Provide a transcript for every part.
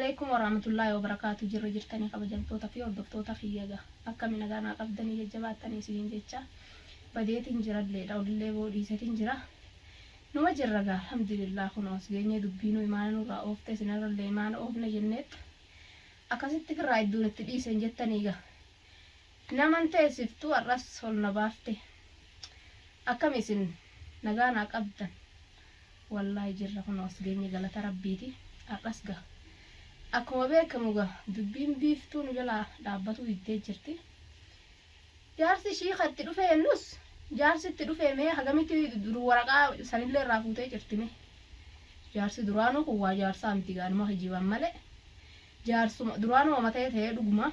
Alaikum warahmatullaahi wabarakaatu. Jirra jirtanii kabajamtoota fi hordoftoota kiyya gaa akkami nagaa naa qabdanii jajjabaattanii isiniin jecha badeetiin jiralleedha olillee boo dhiisetiin jira numa jirra gaa alhamdulillah kunoo as geenyee dubbiinuu imaana nurraa oofte isinirrallee imaana oofna jenneet akkasitti firraa idduun itti dhiisen jettanii gaa naman teessiftuu har'as ol na baafte akkami isin nagaa naa qabdan Wallaahi jirra kunoo as geenye galata rabbiiti har'as ga akkuma beekamu ga dubbiin biiftuu nu jalaa dhaabbatuu diddee jirti jaarsi ishii ka itti dhufee jennus jaarsi itti dhufee mee hagamitti dur waraqaa sanillee irraa fuutee jirti mee jaarsi duraanuu kun waa jaarsaa miti gaa numa kijiban malee jaarsuma duraanuu wama ta'ee ta'ee dhuguma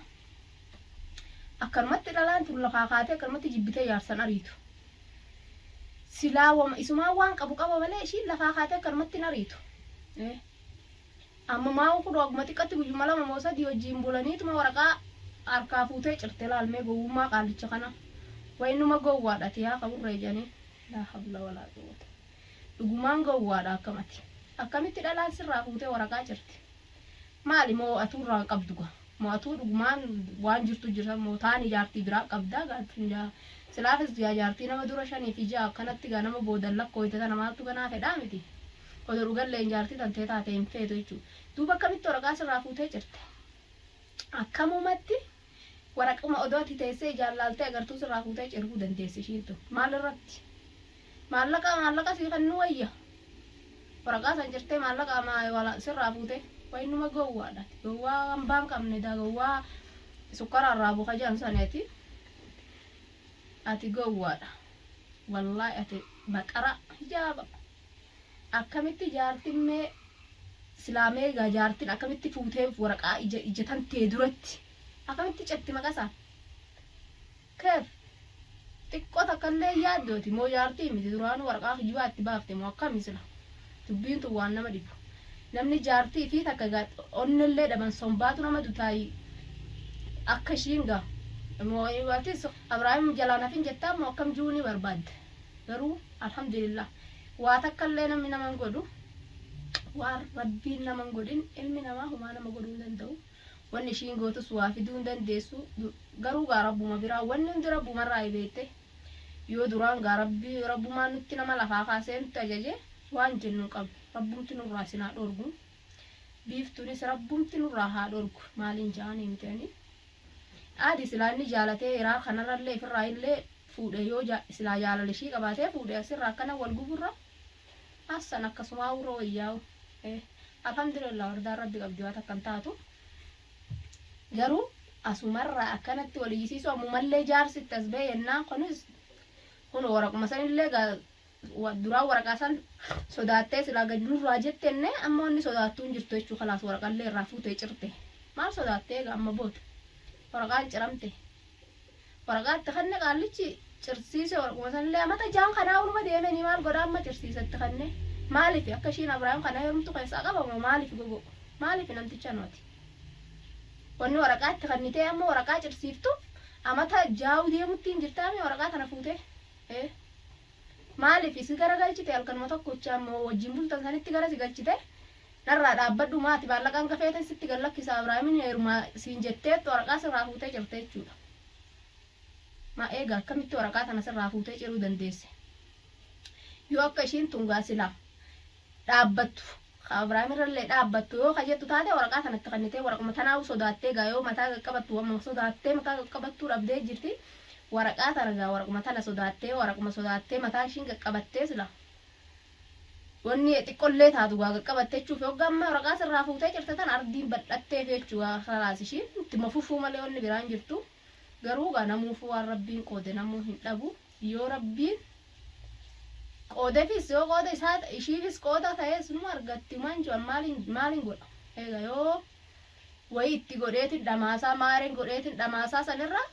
akkanumatti dhalaan tun lafaa kaatee akkanumatti jibbitee jaarsan ariitu. Silaa wama isumaan waan qabu qaba malee ishiin lafaa kaatee akkanumatti hin ariitu. Eh. Amma maa'u kun waguma xiqqatti guyyuma lama moo sadii wajjiin bulaniituma waraqaa harkaa fuutee cirte laal mee gowwummaa qaallicha kana. Way numa gowwaadha ati yaa kaburree jedhanii. Laa habla walaa quwwata. Dhugumaan gowwaadha akkamati. Akkamitti dhalaan sirraa fuutee waraqaa cirti. Maali moo atuu irraa hin qabdu gaa moo atuu dhugumaan waan jirtu jirta moo taani jaartii biraa qabdaa gaa tun jaa silaafis gaa jaartii nama dura 5 fi 6 akkanatti gaa nama boodan lakkooyte tana maaltu ganaa fedhaa miti odoo dhugalleen jaartii tantee taate hin feetu jechuu duuba akkamitti waraqaa sirraa fuutee cirte akkamumatti waraquma odoo ati teessee ijaan laaltee agartuu sirraa fuutee ciruu dandeessi ishiin tun maal irratti Maallaqa maallaqa sii kennuu wayya. Waraqaa san cirtee maallaqa sirraa fuutee. Way numa gowwaadha ati. Gowwaa hambaa hin qabne daa gowwaa sukkara irraa buka jedhan sani ati. Ati gowwaadha. Wallaahi ati baqara hijaaba. Akkamitti jaartin mee silaa mee egaa jaartin akkamitti fuutee waraqaa ija ija tantee duratti akkamitti cirti maqasaan. Keef xiqqoo takkallee hin yaaddu ati moo jaartii miti duraanuu waraqaa kijibaa itti baafte moo akkami sila dubbiin tun waan nama dhibu namni jaartii fi takka gaa onnellee dhaban sombaatu nama dutaayi akka ishiin gaa moo atis Abraahim jalaan hafin jettaa moo akkam ji'uu ni barbaadde garuu alhamdulillah waa takkallee namni nama hin godhu waan rabbiin nama hin godhin ilmi namaa humaa nama godhuu hin danda'u. Wanni ishiin gootus waa fiduu hin dandeessu. Garuu gaa Rabbuma biraa wanni hundi Rabbumarraayi beekte. Yoo duraan gaa Rabbi Rabbumaan nutti nama lafaa kaasee nutti ajaje waan jennu hin qabnu. Rabbumti nurraa isin haa dhoorgu. Biiftuunis Rabbumti nurraa haa dhoorgu. Maaliin ja'anii miti ani. Aadi silaa inni jaalatee iraa kanarrallee ifirraa illee fuudhe yoo silaa jaalala ishii qabaatee fuudhe asirraa akkana wal guburra Hassan akkasumaa urra wayyaa'u. Eh Alhamdulillah wardaan rabbi qabdi waa takka hin taatu. Garuu asumarraa akkanatti wal iyyisiisuu ammumallee jaarsi itti as ba'e jennaan kunis kun waraquma sanillee gaa duraan waraqaa san sodaattee silaa gad nurraa jettenne amma wanni sodaattuu hin jirtu jechuu kalaas waraqallee irraa fuutee cirte maal sodaattee egaa amma booda waraqaan ciramte. Waraqaa itti kenne qaallichi cirsiise waraquma sanillee amata jaan kanaa uluma deemeni maal godha amma cirsiise itti kenne maalifi akka ishiin Abrahaam kana heerumtu keessaa qaba moo maalifi gogo maalifi namticha nooti wanni waraqaa itti kennitee amma waraqaa cirsiiftuuf amata jaa'u deemutti hin jirtaami waraqaa tana fuutee ee Maalifi si gara galchite halkanuma tokkocha ammoo wajjin bultan sanitti gara si galchite narraa dhaabbadhu maati maallaqa hanga feeten sitti gad lakkisa Abraahimin heeruma siin jetteettu waraqaa sirraa fuutee cirte jechuudha. Ma eega akkamitti waraqaa tana sirraa fuutee ciruu dandeesse? Yoo akka ishiin tun gaa silaa dhaabbattu ka Abrahaam irrallee dhaabbattu yoo ka jettu taate waraqaa tana itti kennitee waraquma tanaa'uu sodaattee gaa yoo mataa qaqqabattu wamma sodaattee mataa qaqqabattuu dhabdee jirti waraqaa tana gaa waraquma tana sodaattee waraquma sodaattee mataa ishiin qaqqabattee sila wanni xiqqollee taatu gaa qaqqabatte jechuuf yoggaa amma waraqaa sirraa fuutee cirte tana ardiin bal'atteef jechuu gaa kalaas ishiin ittuma fufuu malee wanni biraan jirtu garuu gaa namuufuu waan rabbiin qoode namuu hin dhabu Yoo Rabbiin qoodefis yoo qooda isaa ishiifis qooda ta'es numa argatti humaan jiru maalin maalin godha eega yoo wayii itti godheetin dhamaasaa maareen godheetin dhamaasaa sanirra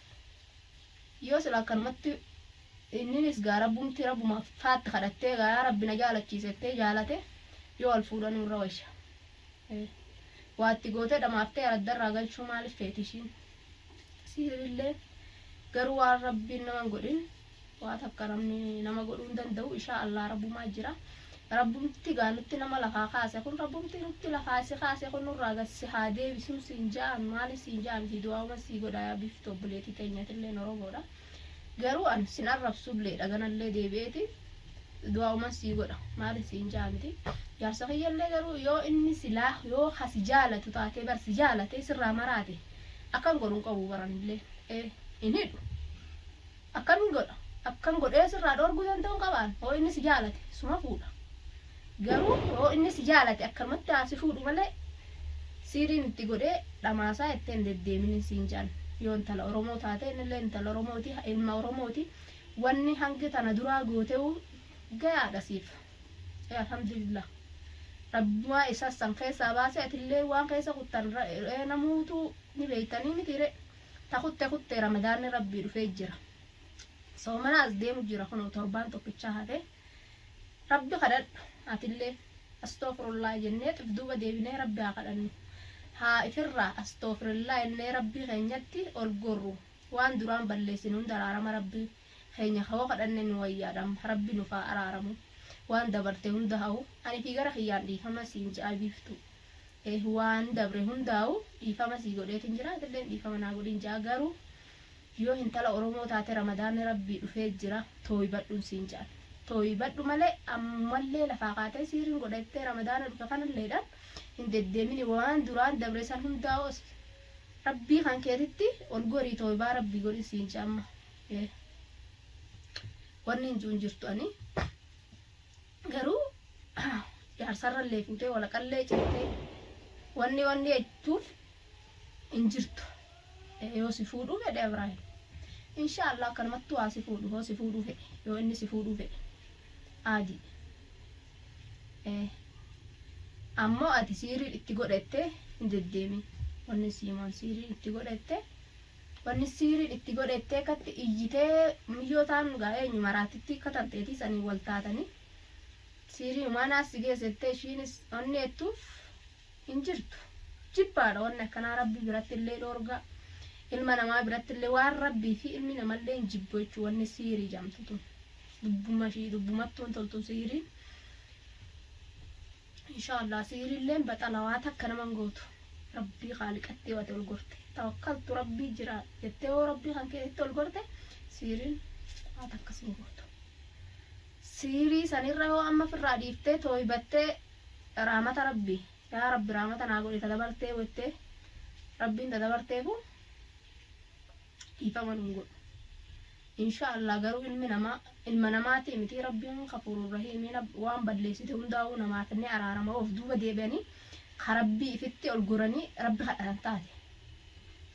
yoo sila akkanumatti inninis gaa rabbumti rabbuma faatti kadhattee gaa yaa rabbi na jaalachiisettee jaalate yoo wal fuudhanuu irra wayya waa itti gootee dhamaaftee araddarraa galchuu maaliif feeti ishiin Sihirillee garuu waan rabbiin nama hin godhin waa takka namni nama godhuu hin danda'u ishaa Allah rabbumaa jira. Rabbumti gaa nutti nama lafaa kaase kun rabbumti nutti lafaa si kaase kun nurraa gad si haa deebisuun siin ja'an maali siin ja'a miti du'aa'uma sii godha yaa biiftu obboleetii teenyatilleen Oromoodha. Garuu an sin arrabsulleedha ganallee deebi'eeti du'aa'uma sii godha maali siin ja'a miti. Jaarsa kiyyallee garuu yoo inni silaa yoo ka si jaalatu taatee bar si jaalate sirraa maraate akkan godhu hin qabu baranillee ee hin hidhu. Akkamiin godha? Akkan godhee sirraa dhoorguu danda'u hin qabaan. Hoo inni si jaalate suma fuudha. Garuu hoo inni si jaalate akkanumatti haa si fuudhu malee siiriin itti godhee dhamaasaa jettee hin deddeeminin siin jedhan. Yoo intala Oromoo taate innillee intala Oromooti ilma Oromooti wanni hangi tana duraa gootewu gayaadha siif. Ee alhamdulillah. Rabbumaa isa san keessaa baase atillee waan keessa kuttan namuutu ni beeytanii miti ree. Ta kutte kutte ramadaanni rabbii dhufee jira. Soomana as deemu jira kunoo torbaan tokkichaa hafe. Rabbi kadhadhu atillee astoofirullah jennee if duuba deebinee rabbi haa kadhannu. Haa ifirraa astoofirullah jennee rabbii keenyatti ol gorru. Waan duraan balleessinu hunda araarama rabbi keenya hoo kadhanne nu wayyaadha. Rabbi nuuf haa araaramu. Waan dabarte hunda ha'u. Ani fi gara kiyyaan dhiifama siin je'a biiftuu. Waan dabre hundaa'u dhiifama sii godheetin jira atilleen dhiifama naa godhin ja'a garuu yoo hintala oromoo taate ramadaanni rabbii dhufee jira tooybadhun siin ja'an tooybadhu malee ammallee lafaa kaatee siiriin godhattee ramadaana dhufe kanalleedhaan hin deddeemini waan duraan dabre san hundaa'u rabbii kan keetitti ol gorii tooybaa rabbii godhin siin ja'a amma wanni hin jiru jirtu ani Garuu jaarsarrallee fuutee walaqallee cirtee wanni wanni jechuuf hin jirtu. Yoo si fuudhuu fedhe Ibraahim. Insha Allah akkanumattuu haa si fuudhu hoo si fuudhuu fedhe yoo inni si fuudhuu fedhe. Aadii. Ammoo ati siiriin itti godhattee hin deddeemin. Wanni siimaan siiriin itti godhattee Wanni siiriin itti godhettee akkatti iyyitee miyyoo taan gaa eenyu maraatittii akka tanteetii saniin wal taatanii siirii umaanaa si geessettee ishiinis onni ettuuf hin jirtu. Jibbaadha wanni akkanaa rabbi biratti illee dhoorgaa ilma namaa biratti illee waan rabbii fi ilmi namallee hin jibbu jechuu wanni siirii jamtu tun dubbuma ishii dubbumattuu hin toltu siiriin. Inshallah sihirilleen baxala waa takka nama hin gootu rabbii kaaliqatti yoo ati ol gorte tawakkaltu rabbii jira jettee yoo rabbii kan keetitti ol gorte sihirin waa takka sin gootu sihirii sanirra yoo amma firraa dhiiftee tooybattee raamata rabbii yaa rabbi raamata naa godhi tadabartee wettee rabbiin tadabarteefu dhiifama nun godhu. Insha Allah garuu ilmi namaa ilma namaatii miti rabbiin kafuurur rahiimii waan balleessite hundaa'uu namaaf ni araarama of duuba deebi'anii ka rabbii ifitti ol goranii rabbi kadhatan taate.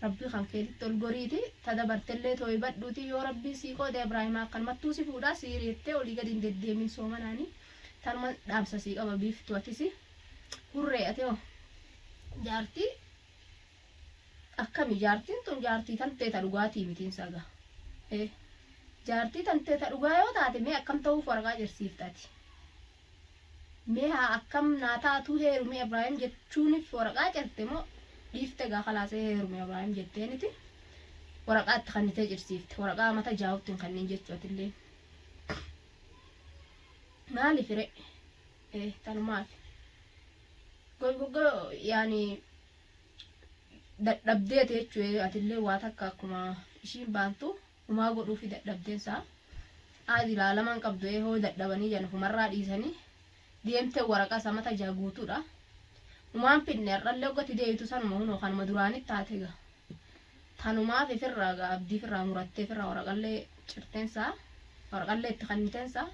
Rabbii kan keetitti ol goriiti ta dabartellee tooybadhuuti yoo rabbiin sii qoode Ibraahimaa akkanumattuu si fuudhaa sii jettee olii gadi hin deddeemin soomanaanii tanuma dhaamsa sii qaba biiftu atisi hurree ati hoo jaartii Akkami jaartiin tun jaartii tantee ta dhugaatii mitiin saga. Eh. Jaartii tantee ta dhugaa yoo taate mee akkam ta'uuf waraqaa jirsiifta ati. Mee haa akkam naa taatuu heerumi Ibrahim jechuunif waraqaa certe moo dhiifte gaa kalaasee heerumi Ibrahim jetteeniti waraqaa itti kannitee cirsiifte waraqaa mata jaawutti hin kannin jechuu atillee. Maaliif ree? Eh tanumaaf. Gogo yaani dadhabdeeti jechuu atillee waa takka akkuma ishiin baantu humaa godhuufi dadhabdeen isaa aadi ilaalaman qabdu ee hoo dadhabanii jedhan humarraa dhiisanii deemtee waraqaa isaa mata jaa guutuudha humaan fidne har'allee hoggatti deebitu sanuma hunoo kanuma duraanitti taate gaa tanumaaf ifirraa gaa abdii ifirraa murattee ifirraa waraqallee cirteensaa waraqallee itti kanniteensaa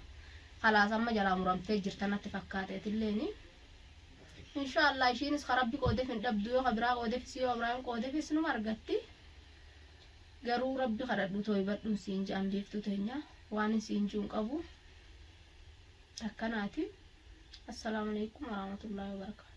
kalaas amma jalaa muramtee jirta natti fakkaate atilleeni. Inshaa Allah ishiinis ka rabbi qoodef hin dhabdu yoo ka biraa qoodefis yoo Abrahaam qoodefis numa argatti garuu rabbi kadhadhu tooybadhun siin ja'an beektuu teenya waan siin ji'u hin qabu akkanaati assalaamu alaikum warahmatullahi wabarakaatu.